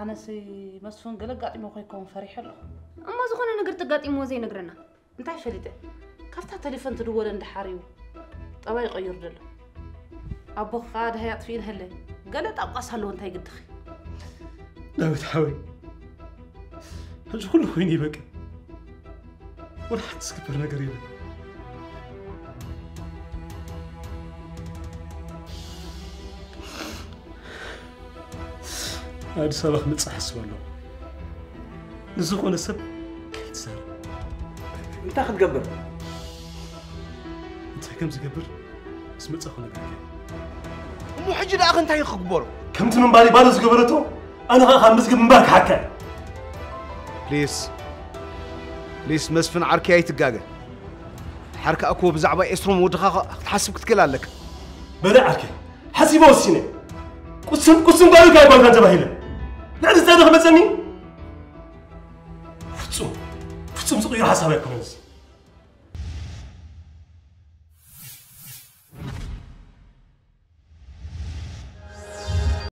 ኣነሲ መስፍን ገለ ኣጋጢሞ ከይከውን ፈሪሐ ኣለኹ። እሞ ዝኾነ ነገር ተጋጢምዎ ዘይነግረና? እንታይ ፈሊጠ? ካብታ ቴሌፎን ትድወለ እንድሓር እዩ ጠባይ ይቐይር ዘሎ። ኣቦኺ ከኣ ደሃይ ኣጥፊኡ ንሀለ። ገለ ጣብቃስ ኣለዎ እንታይ ግድኺ? ዳዊት ሓወይ፣ ሕጂ ኩሉ ኮይኑ ይበቃ። ወላ ሓንቲ ዝግበር ነገር የለን። ኣዲስ ኣበባ ክመፅእ ሓስብ ኣለኹ። ንዝኾነ ሰብ ከይትዛረብ። እንታይ ክትገብር? እንታይ ከም ዝገብር ምስ መጻኹ ነግረካ። እሞ ሕጂ ደኣ እንታይ ክግበሮ? ከምቲ ምንባሪ ባዶ ዝገበረቶ ኣነ ኸኣ ካብ መዝገብ ምንባር ክሓካ። ፕሊስ ፕሊስ፣ መስፍን ዓርከይ ኣይትጋገ። ሓርካ እኮ ብዛዕባ ኤስትሮም ወድኻ ክትሓስብ ክትክእል ኣለካ። በለ ዓርከይ፣ ሓሲበ ወሲነ። ቁስን ቁስን ጓልካ ኣይጓልካን ተባሂለ። ልዕሊ ዝጸንሕ መጸኒ። ፍጹም ፍጹም ዝቕይር ሓሳብ ኣይኮነን እዚ።